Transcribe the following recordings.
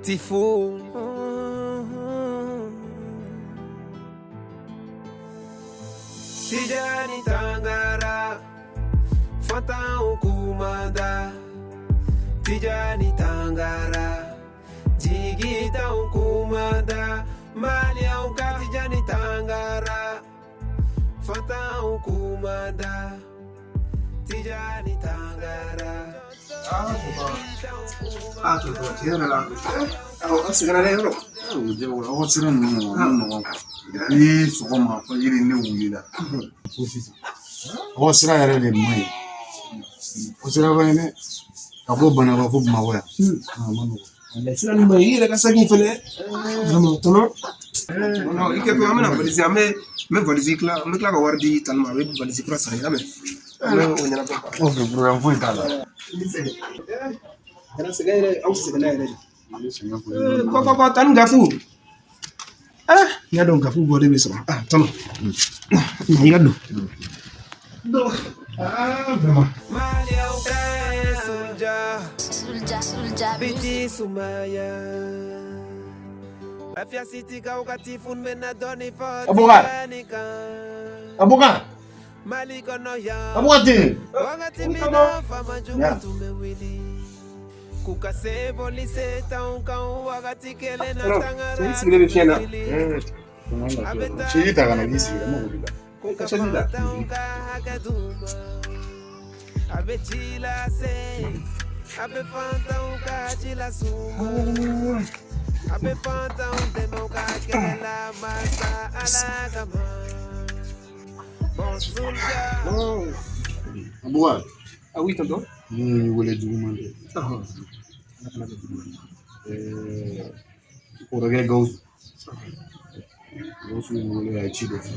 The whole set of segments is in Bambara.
Tifo. Tijani Tangara, Fanta Kumada. Tijani Tangara, Jigita Kumada. Malia Uka Tijani Tangara, Fanta Kumada. Tijani Tangara. Ah, tonton, tiɲɛ yɛrɛ la, aw sɛgɛnna dɛ yɔrɔ. Aw ka sira ninnu a ma nɔgɔn. Depuis sɔgɔma fajiri ne wulila fo sisan. Aw ka sira yɛrɛ de man ɲi. O sira ba ye dɛ. Ka bɔ Banaba fo Bamakɔ yan. A ma nɔgɔn. Sira nin man ɲi, i yɛrɛ ka saki fɛnɛ. Vraiment, tonton. Non, i kɛ to, an bɛna valise, an bɛ n bɛ valise tila, an bɛ tila ka wari di tani ma, a bɛ valise kura san, i y'a mɛn? An bɛ o ɲɛnabɔ. Ok, problème foyi t'a la. Kɛra sɛgɛn yɛrɛ, aw sɛgɛnna yɛrɛ de. Ne sɛgɛn foyi. Kɔ kɔ kɔ, tani Gafu. Ah, n y'a dɔn Gafu bɔlen bɛ sɔrɔ. Ah, tonton. Na i ka don. Donc, ah, vraiment. Malia Uka Sulja, Soulja, Soulja, Biti Sumaya. Afia City ka wakati fun mena doni fo Abubakar. Tijani kan. Abubakar. Mali kɔnɔ yan. Abubakar ten. Wagati min na faama jugu Yeah. tun bɛ wuli. K'u ka se boli se t'anw kan wagati kelen na Non, Tangara i sigilen bɛ fiɲɛ na. tun bɛ wuli. A bɛ taa Seli ta ka na k'i sigi, ne wulila. K'u ka Ka seli la. fantanw ka hakɛ d'u ma. A bɛ ci lase. A bɛ fantanw ka ci las'u ma. A bɛ fantanw dɛmɛ u ka kɛlɛ la masa Ala kama. Bon Soulja. Non. Abubakar. Ah oui, tonton. Mun y'i wele juguman tɛ. Ah, Ala kana kɛ juguman ye. Kɔrɔkɛ Gawusu. Gawusu ye n wele, a ye ci dɔ fɔ.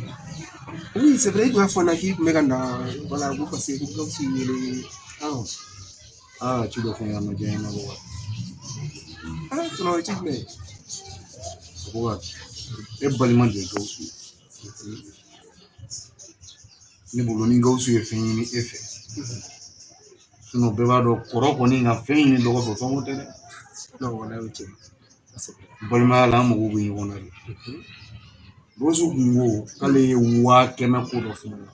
Oui, c'est vrai, i tun y'a fɔ n na k'i tun bɛ ka na, voilà, ko parce que ko Gawusu y'i wele. Ah, Aa, ci dɔ fɔ n ye, a ma diya n ye, Abubakar. Ah, tonton, o ye ci jumɛn ye? Abubakar, e balima de ye Gawusu ye. Ne bolo ni Gawusu ye fɛn ɲini e fɛ. Sinon bɛɛ b'a dɔn kɔrɔ kɔni ka fɛn ɲini dɔgɔ fɛ, fɛn ko tɛ dɛ. Non, walahi, o ye tiɲɛ ye. Ça, c'est vrai. Balimaya la, an mago bɛ ɲɔgɔn na de. Gawusu kun ko k'ale ye 100 000 ko dɔ fɔ ne ɲɛna.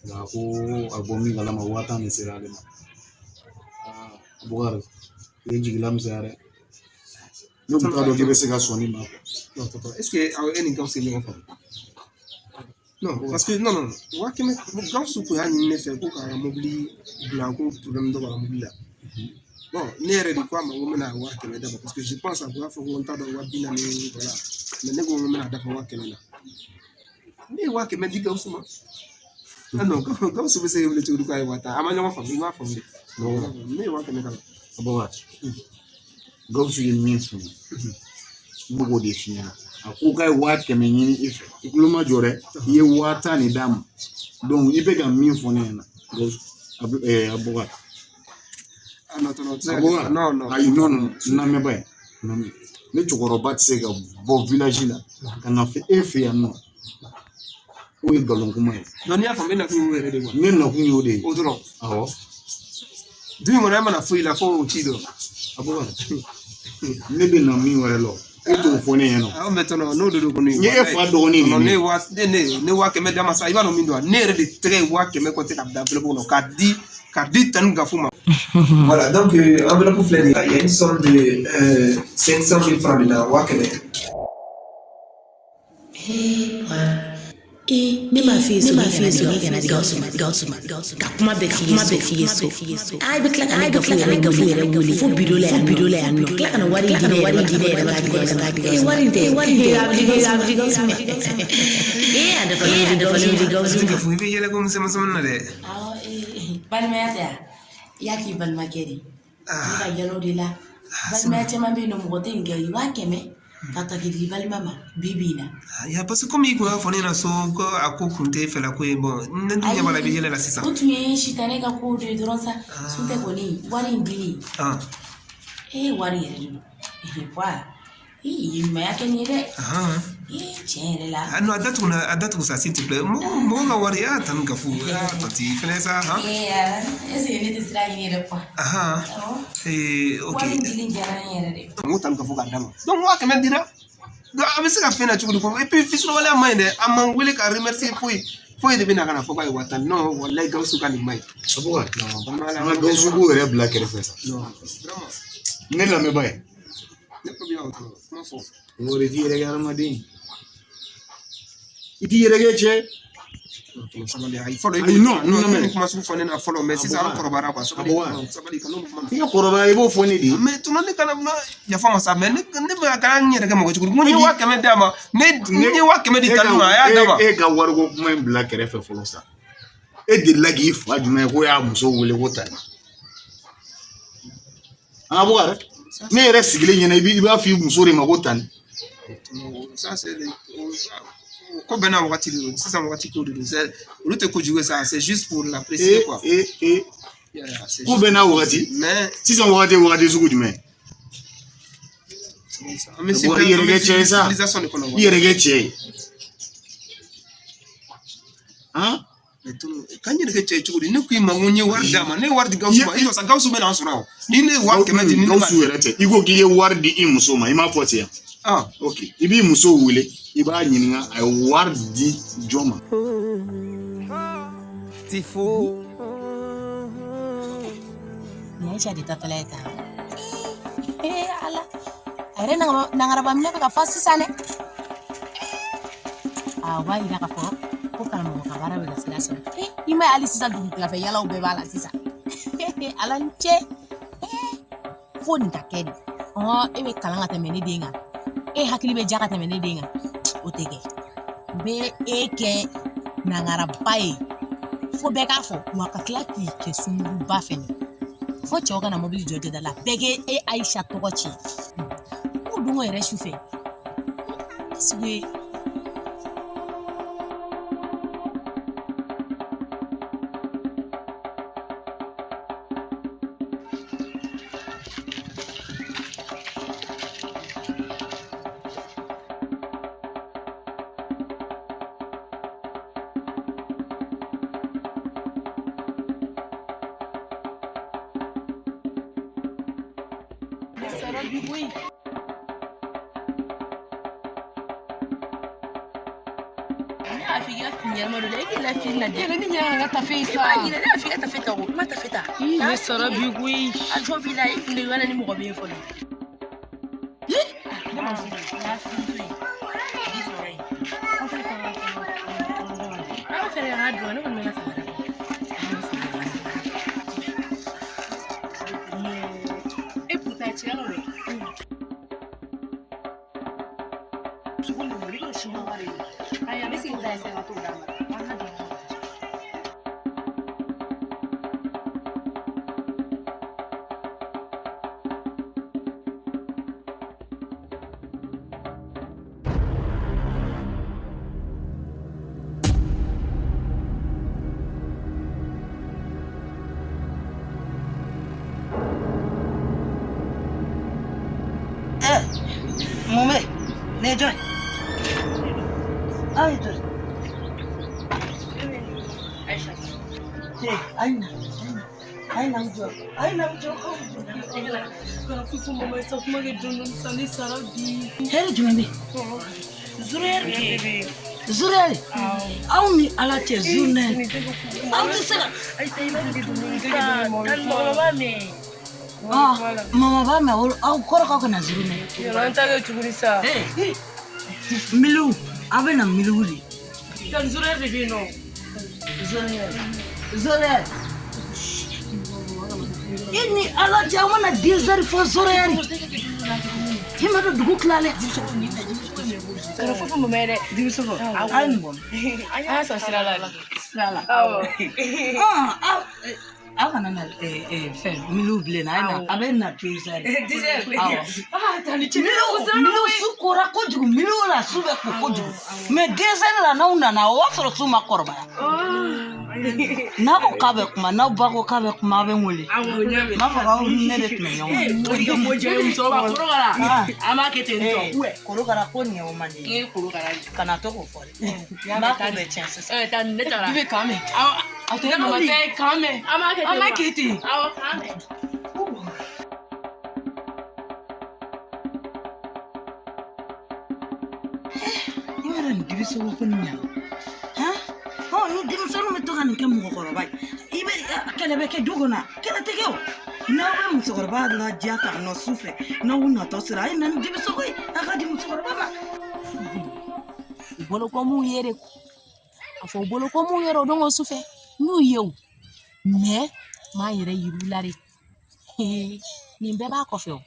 Nka ko a bɔ min kalama, 50 000 de sera ale ma. Aa, Abubakar, i ye jigila misɛnya dɛ. Ne kun t'a dɔn k'i bɛ se ka sɔn nin ma. Non, tonton, est-ce que aw e ni Gawusu ye ɲɔgɔn faamu? Non, parce que non, non, 100 000, Gawusu kun y'a ɲini ne fɛ ko k'a ka mobili bila, ko problème dɔ b'a ka mobili la. Bon, ne yɛrɛ de ko a ma ko n bɛna 100 000 d'a ma parce que je pense a kun y'a fɔ ko n t'a dɔn 40 000, voilà. Mais ne ko n bɛna dafa 100 000 na. Ne ye 100 000 di Gawusu ma. Ah non, Gawusu bɛ se k'i wele cogo di k'a ye 50 000? A ma ɲɔgɔn faamu, i m'a faamu de. Ne ye 100 000 d'a ma. Abubakar, Gawusu ye min f'i ye, n bɛ k'o de f'i ɲɛna. A ko k'a ye 100 000 ɲini i fɛ. I tulo ma jɔ dɛ. I ye 50 000 de d'a ma. Donc i bɛ ka min fɔ ne ɲɛna, Gawusu, Abubakar. Ah non, tonton, o tɛ se ka kɛ. Abubakar, Non, non. Ayi, non, non, n lamɛnba ye. N lamɛn. Ne cɛkɔrɔba tɛ se ka bɔ village la ka na fɛ e fɛ yan nɔ. O ye nkalon kuma ye. Non, n'i y'a faamu, e nakun y'o yɛrɛ de ye. Ne nakun y'o de ye. O dɔrɔn. Awɔ. Du in kɔnɔ, e mana foyi la fo o ci dɔrɔn. Abubakar, ne bɛ na min wɛrɛ la, e t'o fɔ ne ɲɛna. Ah, mais tonton, n'o de don kɔni. N ye e fa dɔgɔnin Tonton, de ne ye. ye waa ne 100 000 d'a ma sa, i b'a dɔn min don wa? Ne yɛrɛ de tɛgɛ ye 100 000 kɔtɛ ka bila enveloppe kɔnɔ k'a di Tani Gafu ma. Voilà, donc enveloppe filɛ nin ye, il y a une somme de 500 000 francs dedans, 100 000. Ee, ne m'a f'i ye, ne m'a f'i ye, so kana di Gawusu ma, Gawusu ma, Gawusu ma, ka kuma bɛɛ f'i ye, kuma bɛɛ f'i ye so. Aa, i bɛ tila ka ne Gafu yɛrɛ wele fo biro la yan, biro la yan nɔ, tila ka na wari di ne yɛrɛ ma, di ne yɛrɛ ma, ka taa di Gawusu ma. Ee, wari in tɛ, wari in tɛ, a bɛ di Gawusu ma, di Gawusu ma. Ee, a dafalen bɛ di Gawusu ma, di Gawusu ma. Gafu, i bɛ yɛlɛ ko misɛnmisɛnnin na dɛ. Awɔ, ee, balimaya tɛ yan, i y'a k'i balimakɛ de ye. Ne ka yɛlɛ o de la. Balimaya caman bɛ yen nɔ, mɔgɔ tɛ nin kɛ, i 100 000 ka ta k'i di balima ma bi bi in na. Ya, parce que komi i kun y'a fɔ ne ɲɛna so ko a ko kun tɛ fɛla ko ye, bon, ne dun ɲɛ b'a la i bɛ yɛlɛ la sisan. O tun ye sitanɛ ka ko de ye dɔrɔn sa. Sun tɛ kɔni, wari in dili. Ah. Ee, wari yɛrɛ de don wa. I ye ɲumanya kɛ nin ye dɛ. Ee, tiɲɛ yɛrɛ la. Ah non, a datugu na, a datugu sa, s'il te plaît. Mɔgɔ ka wari, ah, tani Gafu, ah, tantie fɛnɛ sa, han. Ee, ala, est ce que ne tɛ sira ɲini yɛrɛ quoi? Ahan. Awɔ. Eh, ok. Wari in dili diyara n yɛrɛ de. N ko tani Gafu k'a d'a ma. Donc 500 000 dira. Donc a bɛ se ka fɛn na cogo di ko et puis fisurewaleya man ɲi dɛ. A man wele ka remercier foyi. Foyi de bɛ na ka na fɔ k'a ye 10 000. Non, walayi Gawusu ka nin man ɲi. Abuka, Non, an ka Gawusu ko yɛrɛ bila kɛrɛfɛ sa. Non, vraiment. Ne lamɛnba ye. Ne ko b'i ka kuma fɔ. O de t'i yɛrɛ kɛ hadamaden ye. I t'i yɛrɛ kɛ cɛ. Sabali, ayi fɔlɔ i Ayi, non, non, non, i kuma sugu fɔ ne na fɔlɔ, mais sisan an kɔrɔbayara quoi. Sabali, Abuka. sabali, kana olu kuma. I ka kɔrɔbaya i b'o fɔ ne de ye. Mais tuma ne kana na yafa ma sa, mais ne bɛ ka n yɛrɛ kɛ mɔgɔ cogo di? N ko n ye 500 000 d'a ma, ne n ye 500 000 di tani ma, a y'a d'a ma. E ka wariko kuma in bila kɛrɛfɛ fɔlɔ sa. E delila k'i fa jumɛn ye ko y'a muso wele ko tani. An ka bɔ dɛ. Ne yɛrɛ sigilen ɲɛna i b'a fɔ i muso de ma ko tani. Ça c'est ko bɛɛ n'a wagati de don, sisan wagati ko de don, c'est olu tɛ kojugu ye sa, c'est juste pour l'apprécier quoi. E e Yeah, c'est ko juste bɛɛ n'a wagati. Mais Sisan wagati ye wagati sugu jumɛn? an bɛ Abuka, i yɛrɛ kɛ cɛ ye sa. civilisation de kɔnɔ. I yɛrɛ kɛ cɛ ye. Han? K'an yɛrɛ kɛ cɛ ye cogo di? Ne ko i ma ko n ye wari d'a ma, ne ye wari di Gawusu ma, i jɔ sa, Gawusu bɛ na an sɔrɔ yan. Ni ne ye 500 000 di, ni ne ma Gawusu yɛrɛ tɛ. I ko k'i ye wari di i muso ma, i m'a fɔ ten yan. Ah. Ok, i b'i muso wele, i b'a ɲininka a ye wari di jɔn ma. Tifo. Nin ye Aisha de tatɔla ye tan. Ee, ala, a yɛrɛ nangaraba minɛ bɛ ka fa sisan dɛ. A b'a yira k'a fɔ ko karamɔgɔ ka baara bɛ ka sira sɔrɔ. Ee, i ma ye hali sisan dugutilafɛ yalaw bɛɛ b'a la sisan. Ala ni ce. Ee, fo nin ka kɛ de. Ɔhɔn, e bɛ kalan ka tɛmɛ ne den kan. E hakili bɛ ja ka tɛmɛ ne den kan. O tɛ kɛ. N bɛ e kɛ nangaraba ye. Fo bɛɛ k'a fɔ, wa ka tila k'i kɛ sunkuruba fɛnɛ. Fo cɛw kana mobili jɔ da la, bɛɛ k'e e Aisha tɔgɔ tiɲɛ. K'o don o yɛrɛ su fɛ. Est-ce que Sara bi koyi. Ne y'a f'i ka fini ɲɛnama don dɛ, e k'i la fini lajɛ. Yɛlɛ ni ɲinɛ ka tafe I sa. b'a ɲinɛ, ne y'a f'i ka tafe ta o, i ma tafe ta. Ne sara bi koyi. A jɔn b'i la, i kun de ɲɔgɔn ni mɔgɔ bɛ yen fɔlɔ. Ne ma f'i ye, n y'a f'i ye, i b'i sɔrɔ yen. An ka fɛɛrɛ kɛ an ka dɔn, ne kɔni bɛ n ka samara bɔ. E pourtant tiɲɛ don dɛ. Sogo ninnu, i b'a dɔn chinois de don. Ayi, an bɛ segin ka taa ka t'o d'a ma. An ka dɔn. Mun bɛ ne ye jɔn ye? Aw ye jɔn ye? Ee, a ye na, a ye na n jɔ, a ye na n jɔ. Kana fufu mama sa kuma kɛ dɔɔni dɔɔni sa, ne sara bi. Hɛrɛ jumɛn bɛ yen? Zurɛri. Zurɛri, aw ni Ala cɛ zurɛri. Aw tɛ se ka. Ayisa, i b'a dege dumuni sa, tan mɔgɔ b'a mɛn. Ah, mama b'a mɛn, aw kɔrɔ k'aw kana zurɛri. Yɔrɔ an t'a kɛ tuguni sa. Miliw, aw bɛ na miliw de. Tan zurɛri de bɛ yen nɔ. Zurɛri, zurɛri. I ni Ala cɛ, aw mana 10 heures fɔ zurɛri. I ma dɔn dugu tilalen. Kana fufu mama ye dɛ. Dimisogo, aw ye nin bɔ. An y'a sɔrɔ sira la. Sira la. Awɔ. Aw aw kana na fɛn miliw bilen, a ye na, a bɛ na 10 heures. 10 heures. Awɔ. Ah, tan ni ce. Miliw su kora kojugu, miliw la su bɛ ko kojugu. Mais 2 heures la n'aw nana, o b'a sɔrɔ su ma kɔrɔbaya. N'a ko k'a bɛ kuma, n'aw ba ko k'a bɛ kuma, aw bɛ n wele. N b'a fɔ k'aw ni ne de tun bɛ ɲɔgɔn O de ka mɔ jɛ ye musokɔrɔba korokara. An b'a kɛ ten tɔ. Korokara ko nin ye o man di ye. Korokara ye. Kana to k'o fɔ dɛ. N b'a ko bɛɛ tiɲɛ sisan. Taa ne taara. I bɛ kan mɛn. A tɛ mama tɛ kan mɛn. An b'a kɛ ten. An b'a kɛ ten. Awɔ, k'an mɛn. I b'a dɔn nin dibisogo ko nin ɲana. Han? Ɔ ni denmisɛnninw bɛ to ka nin kɛ mɔgɔkɔrɔba ye, i bɛ kɛlɛ bɛ kɛ du kɔnɔ, kɛlɛ tɛ kɛ o. N'aw bɛ musokɔrɔba ladiya tan nɔ su fɛ, n'aw natɔ sera, a ye na ni dibisogo ye, a ka di musokɔrɔba ma. U bolo ko m'u ye de. A fɔ u bolo ko m'u yɛrɛ o don ko sufɛ n y'u ye o. Mais n m'a yɛrɛ yir'u la de. Nin bɛɛ b'a kɔfɛ o.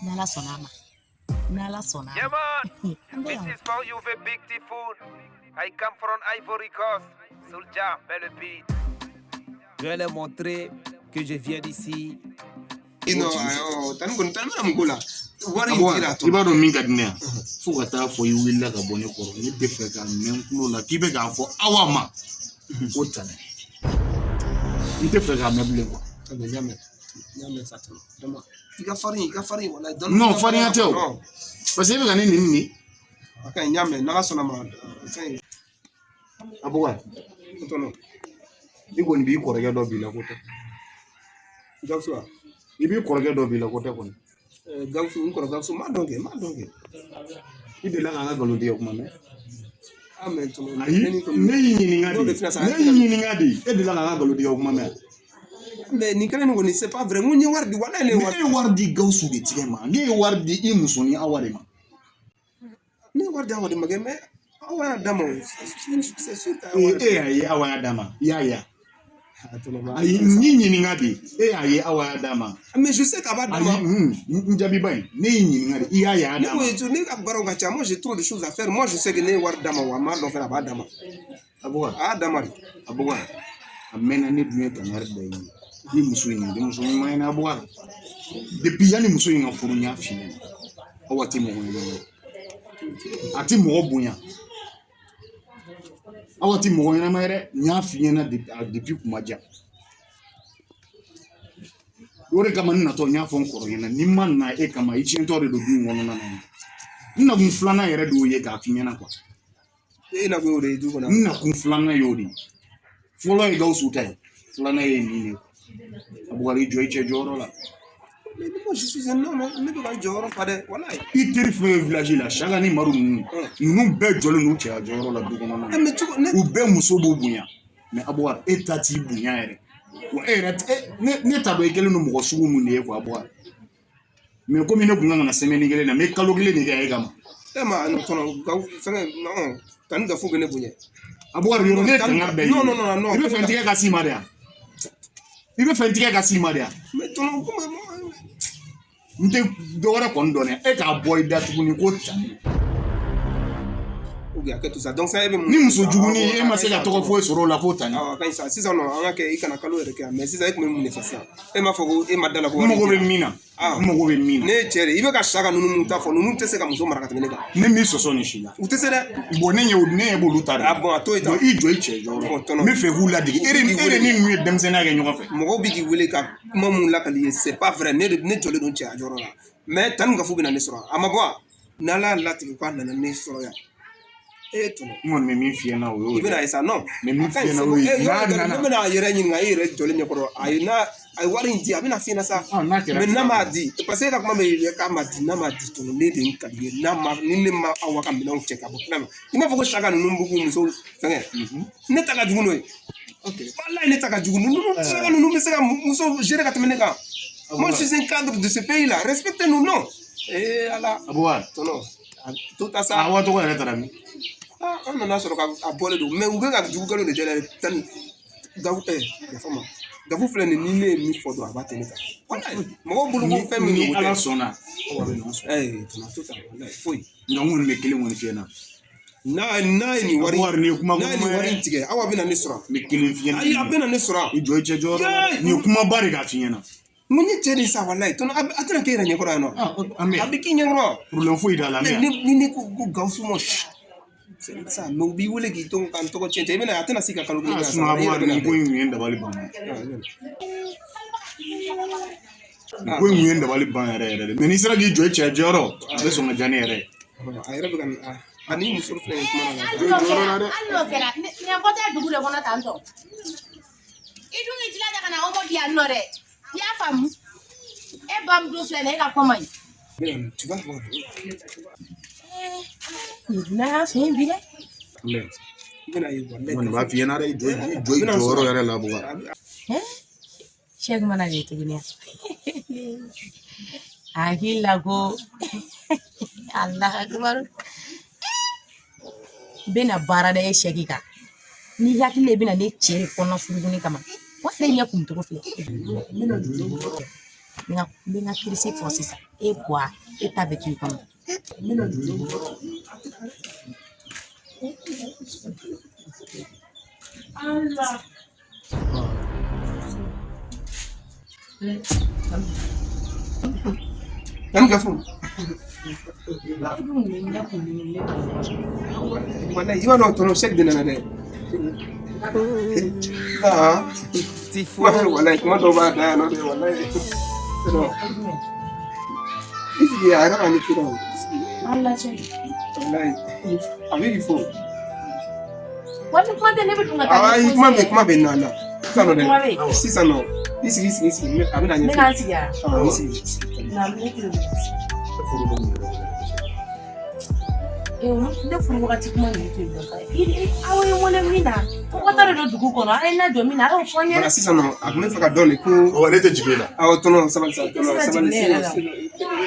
N'Ala sɔnna a ma. N'Ala sɔnna a Yeah, ma. man. An bɛ This yan. is for you, the big typhoon. I come from Ivory Coast. Soulja, mets le beat. Je vais leur montrer que je viens d'ici. Non, tani kɔni tani bɛna mun ko la wari in dira I b'a dɔn min ka di ne ye fo ka taa fɔ i wulila ka bɔ ne kɔrɔ, ne tɛ fɛ ka mɛn n tulo la k'i bɛ k'a fɔ awa ma ko tɛnɛ. N tɛ fɛ k'a mɛn bilen quoi. N y'a mɛn, n y'a mɛn sa tɔnɔ, vraiment i ka farin, i ka farin walayi. Non, farinya tɛ o, parce que e bɛ ka ne neni nin. A ka ɲi, n y'a mɛn, n'Ala sɔnna ma fɛn. Abubakar. Tɔnɔ. I kɔni b'i kɔrɔkɛ dɔ b'i la ko tɛ. Gawusu wa? I b'i kɔrɔkɛ dɔ b'i la ko tɛ kɔni. Gawusu, n kɔrɔ Gawusu, n m'a dɔn kɛ, n m'a dɔn kɛ. I delila k'an ka nkalon tigɛ kuma mɛn? Ah, mais tɔnɔ. Ayi, ne y'i ɲininka de, ne y'i ɲininka de, e delila k'an ka nkalon tigɛ kuma mɛn? Mais nin kɛlen nin kɔni, c'est pas vrai, n ko n ye wari di, walayi ne ye wari. Ne ye wari di Gawusu de tigɛ ma, ne ye wari di i muso ni Awa de ma. Ne ye wari di Awa de ma kɛ, mais Awa y'a d'a ma o, c'est sûr que Awa. E y'a ye Awa y'a d'a ma, i y'a ye wa? Ayi, n y'i ɲininka de, e y'a ye Awa y'a d'a ma. Mais je sais k'a b'a d'a ma. Ayi, n jaabi ba in, ne y'i ɲininka de, i y'a ye a y'a d'a ma. Ne ko ne ka baaraw ka ca, moi j'ai trop de choses à faire, moi je sais que ne ye wari d'a ma wa n m'a dɔn fɛnɛ a b'a d'a ma. Abubakar. A y'a d'a ma de. Abubakar, a mɛnna ne dun ye kangari da i ye. Ni muso in ye denmuso ɲuman ye dɛ Abubakar. Depuis yanni muso in ka furu, n y'a f'i ɲɛna. Awa tɛ mɔgɔ ɲɛnama ye. A tɛ mɔgɔ bonya. Awa tɛ mɔgɔ ɲɛnama ye dɛ. N y'a f'i ɲɛna depuis kuma jan. O de kama n natɔ n y'a fɔ n kɔrɔ ɲɛna, ni n ma na e kama, i tiɲɛtɔ de don du in kɔnɔna na. N nakun filanan yɛrɛ de y'o ye k'a f'i ɲɛna quoi. E nakun y'o de ye du kɔnɔ. N nakun filanan y'o de ye. Fɔlɔ ye Gawusu ta ye, filanan ye nin de ye. Abubakar, i jɔ i cɛ jɔyɔrɔ la. Mais moi je suis un homme, ne bɛ ka n jɔyɔrɔ fa dɛ, walayi. I teri fɛn fɛn village la, Saka ni Madu ninnu, ninnu bɛɛ jɔlen don u cɛya jɔyɔrɔ la du kɔnɔna na. Mais cogo ne. U bɛɛ muso b'u bonya. Mais Abubakar, e ta t'i bonya yɛrɛ. Wa e yɛrɛ, ne t'a dɔn i kɛlen don mɔgɔ sugu mun de ye quoi Abubakar. Mais komi ne kun kan ka na semaine kelen na, n bɛ kalo kelen de kɛ e kama. E ma non tɔnɔ, Gawu fɛngɛ non, tani Gafu bɛ ne bonya. Abubakar, yɔrɔ ne ye kangari da i ye. Non non non non. I bɛ fɛ n tigɛ ka s'i ma de yan? I bɛ fɛ n tigɛ ka s'i ma de yan? Mais tɔnɔ, komi n tɛ dɔ wɛrɛ kɔni dɔn dɛ, e k'a bɔ i da tuguni ko tan. Ok, a kɛ to sa, donc sa e bɛ mun. Ni muso jugunin e ma se ka tɔgɔ foyi sɔrɔ o la ko tan. Awɔ, a ka ɲi sa, sisan nɔ an ka kɛ i kana kalo yɛrɛ kɛ yan, mais sisan e tun bɛ mun de fɛ sisan? E m'a fɔ ko e ma da la ko. N mago bɛ min na. N mago bɛ min na. Ne ye cɛ de ye, i bɛ ka Saka ninnu mun ta fɔ, ninnu tɛ se ka muso mara ka tɛmɛ ne kan. Ne m'i sɔsɔ nin si la. U tɛ se dɛ. Bon, ne ɲɛ b'olu ta de. Ah bon, a to yen tan. Bon, i jɔ i cɛ jɔyɔrɔ. N bɛ fɛ k'u ladege. E de ni ninnu ye denmisɛnninya kɛ ɲɔgɔn fɛ. Mɔgɔw bɛ k'i wele ka kuma mun lakali ye, c'est pas vrai, ne jɔlen don cɛya jɔyɔrɔ la. Mais tani Gafu bɛ na ne sɔrɔ, a ma bɔ wa? N'Ala y'a latigɛ k'a nana ne sɔrɔ yan. E tɔnɔ. N kɔni bɛ min f'i ɲɛna o y'o ye. I bɛna ye sa non. N bɛ min f'i ɲɛna o ye. N'a nana. Ne bɛna a yɛrɛ ɲininka e yɛrɛ jɔlen ɲɛkɔrɔ. A ye n'a a ye wari in di, a bɛna f'i ɲɛna sa. Mais n'a m'a di, parce que e ka kuma bɛ k'a ma di, n'a ma di tɔnɔ, ne de ye n ka di ye, n'a ma ni ne ma Awa ka minɛnw cɛ ka bɔ kɛnɛ ma. I m'a fɔ ko Saka ninnu b'u k'u muso fɛngɛ. Ne ta ka jugu n'o ye. Walayi ne ta ka jugu ninnu, Saka ninnu bɛ se ka muso gérer ka tɛmɛ ne kan. Moi je suis un cadre de ce pays là, respectez-nous non. Eh Ala. Abubakar. Tɔnɔ. To ta sa. Awa tɔgɔ yɛrɛ taara min? An nana sɔrɔ ka a bɔlen don, mais u bɛ ka jugu kɛlenw de jɛ tan Gafu yafa ma. Gafu filɛ nin ni ne ye min fɔ dɔrɔn a b'a tɛ ne ta. Walayi mɔgɔw bolo ko fɛn min don. Ni Ala sɔnna, Awa bɛ nɔ sɔrɔ. Tɔnɔ to ta walayi foyi. Nka n kɔni bɛ kelen kɔni f'i ɲɛna. N'a ye nin wari, Abubakar, nin ye kuma n'a ye nin wari in tigɛ, Awa bɛ na ne sɔrɔ. N bɛ kelen f'i ɲɛna. Ayi, a bɛ na ne sɔrɔ. I jɔ i cɛ jɔyɔrɔ la. Nin ye kumaba de k'a f'i ɲɛna. Mun ye cɛ de sa walayi tɔnɔ, a tɛna k'e yɛrɛ ɲɛkɔrɔ yan nɔ. An bɛ A bɛ k'i ɲɛkɔrɔ. Problème foyi t'a la. Ni ne ko Gawusu ma. Ça, mais u b'i wele k'i to ka n tɔgɔ tiɲɛ i bɛna a tɛna se ka kalo kelen Ah, kɛ sinon sa, i yɛrɛ Abubakar bɛna nin ko in kun ye n dabali ban. Nin ko in kun ye n dabali ban yɛrɛ yɛrɛ de. Mais n'i sera k'i jɔ i cɛ jɔyɔrɔ, a bɛ sɔn ka diya ne yɛrɛ ye. A yɛrɛ bɛ ka a ni muso filɛ nin kuma na. Jɔ i jɔyɔrɔ la dɛ. Hali n'o kɛra, nin ko tɛ dugu de kɔnɔ tan tɔ. I dun k'i jilaja ka na omo di yan nɔ dɛ. I y'a faamu? E bamuso filɛ nin ye, e ka kɔma ye. Tu vas voir. Nin dunan y'a fɛ yen bi dɛ. I bɛna ye walayi. N kɔni b'a f'i ɲɛna dɛ, i jɔ i jɔ i jɔyɔrɔ yɛrɛ la Abubakar. Sɛki mana de tuguni a hakili la ko Alahu akibaru. N bɛna baara da e sɛki kan. N'i hakili la i bɛna ne cɛ de kɔnɔ furukuni kama. Wa ne ɲɛ kun cogo filɛ. N bɛ n ka kirisi fɔ sisan. E buwa, e ta bɛ to i kɔnɔ. Allah. Yan Gafu. E dun bɛ ɲɛ kun ne Walayi, i b'a dɔn tɔnɔ sɛki de nana dɛ. Ah, walayi, kuma dɔw b'a da yan nɔ dɛ, walayi. Non. I sigi a yɛrɛ b'a ɲɛf'i ɲɛna o. Allah cɛ. Walayi, a bɛ k'i fo. Waati kuma tɛ ne bɛ dun ka taa Ayi, kuma bɛ na na. Sisan nɔ Kuma bɛ dɛ. yen. Sisan nɔ, i sigi i sigi i sigi, a bɛ na Ne ɲɛf'i k'an sigi yan. Awɔ, i sigi. Na ne tulo bɛ. Ne furu wagati kuma ninnu to yen nɔ sa. Aw ye n wele min na, ko ka taa de don dugu kɔnɔ, a ye n lajɔ min na, a y'o fɔ n ɲɛna. Voilà, sisan nɔ, a tun bɛ fɛ ka dɔn de ko. Ɔ, ne tɛ jigin e la. Awɔ, tɔnɔ sabali sa, I tɛ tɔnɔ se ka sabali jigin ne yɛrɛ la. sinon i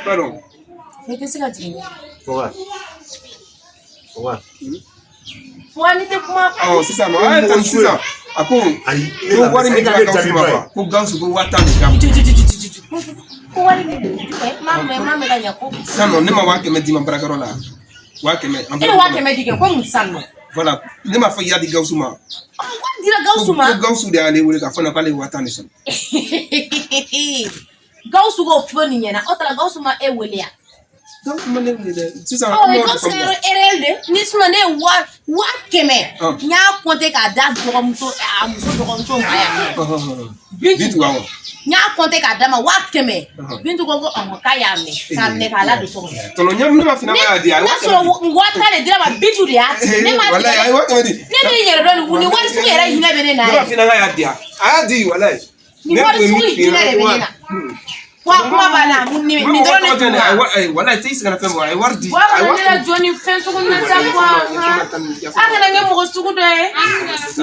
b'a dɔn. I tɛ se ka jigin ne. Bubakar. Bubakar. Wa ni tɛ kuma. Awɔ, sisan nɔ, a ye tan sisan. A ko Ayi, ko wari min dira Gawusu ma quoi, ko Gawusu ko 50,000 de d'a ma. Ko wari min m'a mɛn, m'a mɛn ka ɲɛ ko. Sisan nɔ, ne ma 500,000 d'i ma baarakɛyɔrɔ la. 500,000. E ye 500,000 di kɛ ko mun sisan nɔ? Voilà, ne m'a fɔ i y'a di Gawusu ma. Wari dira Gawusu ma. Ko Gawusu de y'ale wele k'a fɔ ne k'ale ye 50,000 de sɔrɔ. Gawusu k'o fɔ nin ɲɛna, o taara Gawusu ma e wele yan. Gawusu ma ne wele dɛ. Sisan Ɔ, kuma de Gawusu ka faamu. erreur de. Ni sinon ne ye 500,000. N y'a compter k'a d'a dɔgɔmuso, a muso dɔgɔmuso ma yan. Bintu awɔ. N y'a compter k'a d'a ma 500,000. Bintu ko ɔhɔn k'a y'a minɛ, k'a minɛ k'a ladon so kɔnɔ. Tɔnɔ ɲɛ ne ma f'i ɲɛna k'a y'a di, a ye N'a 500,000 sɔrɔ di. 50,000 de dira ma, Bintu de y'a di. Ne m'a di. Walayi, a ye 500,000 di. Ne b'i yɛrɛ dɔn nin wari sugu yɛrɛ hinɛ bɛ ne na Ne ma yɛrɛ. f'i ɲɛna k'a y'a di, a y'a di walayi. Nin wari sugu hinɛ de bɛ ne na. Wa kuma b'a la, nin dɔrɔn de tun b'a. Walayi, t'i sigi ka fɛn bɔ, a ye wari di. Wa kana ne la jɔ ni fɛn sugu ninnu sa quoi. A kana kɛ mɔgɔ sugu dɔ ye.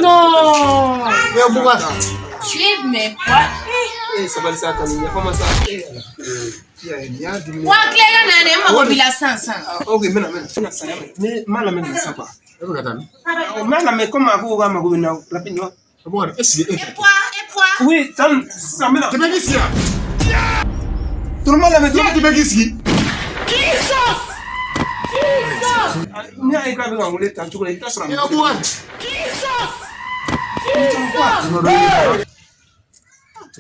Non. Mais Bubakar. Mais quoi? Eh, sabali sa kanu, yafa ma sa. Wa tila i ka na dɛ, n mago b'i la sisan sisan. Ok, n bɛna n bɛna saya mɛn. Ne m'a lamɛn nin sa quoi. E bɛ ka taa min? N m'a lamɛn komi a ko k'a mago bɛ n na rapidement. Bubakar, est-ce que e E poids, e poids. Oui, tan sisan n bɛna. Tɛmɛ k'i sigi yan. Tɔnɔ m'a lamɛn Jɔn tɛmɛ k'i sigi. N'i y'a ye k'a bɛ ka n wele tan cogo la, i bɛ taa sɔrɔ a E Bubakar.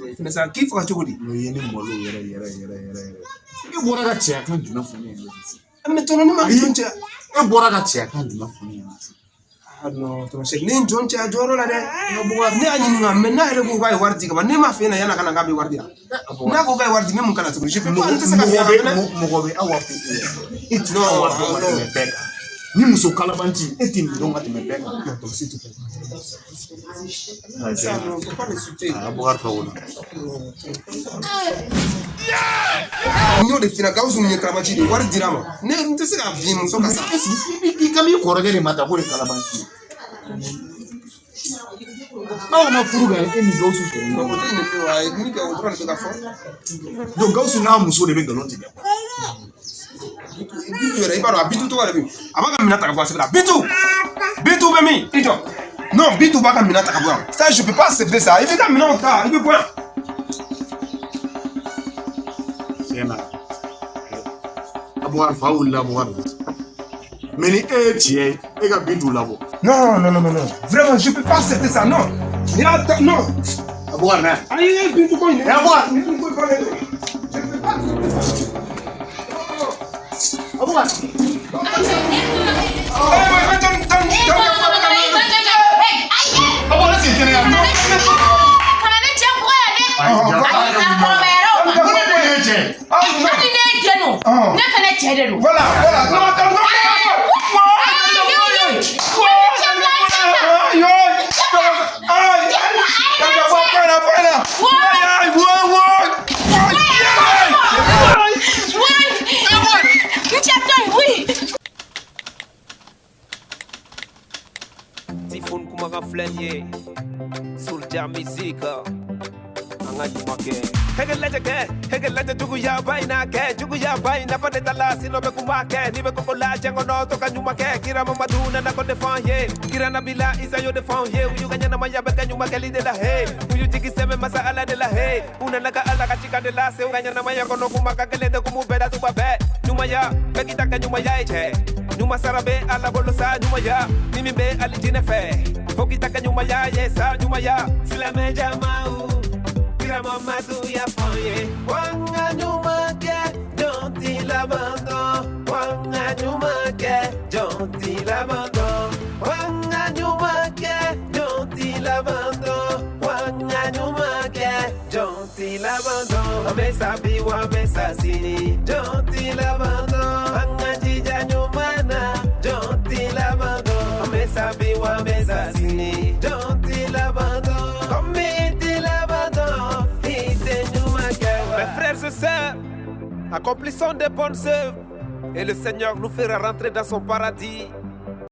Fɛnɛ sa k'i faga cogo di? N'o ye ne malo yɛrɛ yɛrɛ yɛrɛ yɛrɛ yɛrɛ. E bɔra ka cɛya kan jumɛn fɔ ne ɲɛna sisan? Mais tɔnɔ ne ma jɔn cɛ. E bɔra ka cɛya kan jumɛn fɔ ne ɲɛna sisan? Ah non, tɔnɔ Sɛki, ne ye jɔn cɛ a jɔyɔrɔ la dɛ. Ne y'a ɲininka, mais n'a yɛrɛ ko k'a ye wari di ka ban, ne m'a f'e ɲɛna yan'a ka na k'a bɛ wari di yan. N'a ko k'a ye wari di, ne mun kana tuguni? Je peux pas, n tɛ se ka Mɔgɔ fiɲɛ bɛ fɛnɛ. mɔgɔ bɛ aw fɛ e tɛ aw dɔn ka tɛmɛ bɛɛ kan. Ni muso kalabanci e tɛ nin dɔn ka tɛmɛ bɛɛ kan. Non, s'il te plaît. Ça, non, faut pas l'insulter. Ah, Bubakar fa wolo. N y'o de f'i ɲɛna, Gawusu min ye kalabanci de ye, wari dira a ma. Ne n tɛ se ka bin muso kan sa. I ka m'i kɔrɔkɛ de ma ta k'o de kalabanci ye. Aw ma furu kɛ e ni Gawusu sɔrɔ O ɲɔgɔn tɛ nin ye wa, a ye min kɛ o dɔrɔn de bɛ ka fɔ. Donc Gawusu n'a muso de bɛ nkalon tigɛ. Bintu yɛrɛ, i b'a dɔn a Bintu tɔgɔ yɛrɛ bɛ yen. A b'a ka minɛn ta ka bɔ a sɛbɛn la. Bintu! Bintu bɛ min? I jɔ. Non, Bintu b'a ka minɛn ta ka bɔ yan. Ça, je peux pas accepter ça. I b'i ka minɛnw ta, i bɛ bɔ yan. Tiɲɛ na. Bubakar fa wulila Bubakar. Mais ni e ye tiɲɛ ye, e ka Bintu labɔ. Non, non, non, non, non. Vraiment, je peux pas accepter ça. Non. N'i y'a ta, non. Bubakar na. Ayi, Bintu ko in. Eh, Bubakar. Bintu ko in bannen don. Je peux pas accepter ça. Bubakar. Eh, mais attends. A bɔ ne sen kɛnɛya. Kana ne cɛ bugɔ yan dɛ. Ayi, ja. Ayi, a kɔrɔbayara o ma. Mun de ye cɛ? Hali ne ye den don, ne fɛnɛ cɛ de don. Voilà, voilà. Non, non, non. N cɛ to yen, wuli. Tifun kumakan filɛ nin ye Soulja Music an ka ɲuman kɛ hege lajɛ kɛ hege lajɛ juguya ba in na kɛ juguya ba in nafa de t'a la sinɔ bɛ kun b'a kɛ n'i bɛ koko la diɲɛ kɔnɔ to ka ɲuman kɛ kira Mamadu nana ko de fɔ an ye kira Nabila Isa y'o de fɔ an ye u y'u ka ɲɛnamaya bɛɛ kɛ ɲuman kɛli de la he u y'u jigi sɛmɛ masa Ala de la he u nana ka Ala ka cikan de lase u ka ɲɛnamaya kɔnɔ kuma ka gɛlɛn de kun b'u bɛɛ da tuma bɛɛ ɲumanya bɛɛ k'i ta kɛ ɲumanya ye cɛ ɲuman sara bɛ Ala bolo sa ɲumanya ni min bɛ alijinɛ fɛ fo k'i ta kɛ ɲumanya ye sa ɲumanya silamɛ jamaw kira Mamadu y'a fɔ an ye ko an ka ɲuman kɛ jɔn t'i laban dɔn ko an ka ɲuman kɛ jɔn t'i laban dɔn ko an ka ɲuman kɛ jɔn t'i laban dɔn ko an ka ɲuman kɛ jɔn t'i laban dɔn an bɛ sa bi wa an bɛ sa sini jɔn t'i laban dɔn an ka jija ɲuman na jɔn t'i laban dɔn an bɛ sa bi wa an bɛ sa sini jɔn t'i laban dɔn komi i t'i laban dɔn i tɛ ɲuman kɛ wa. Mes frères et sœurs, accomplissons des bonnes œuvres et le Seigneur nous fera rentrer dans son paradis.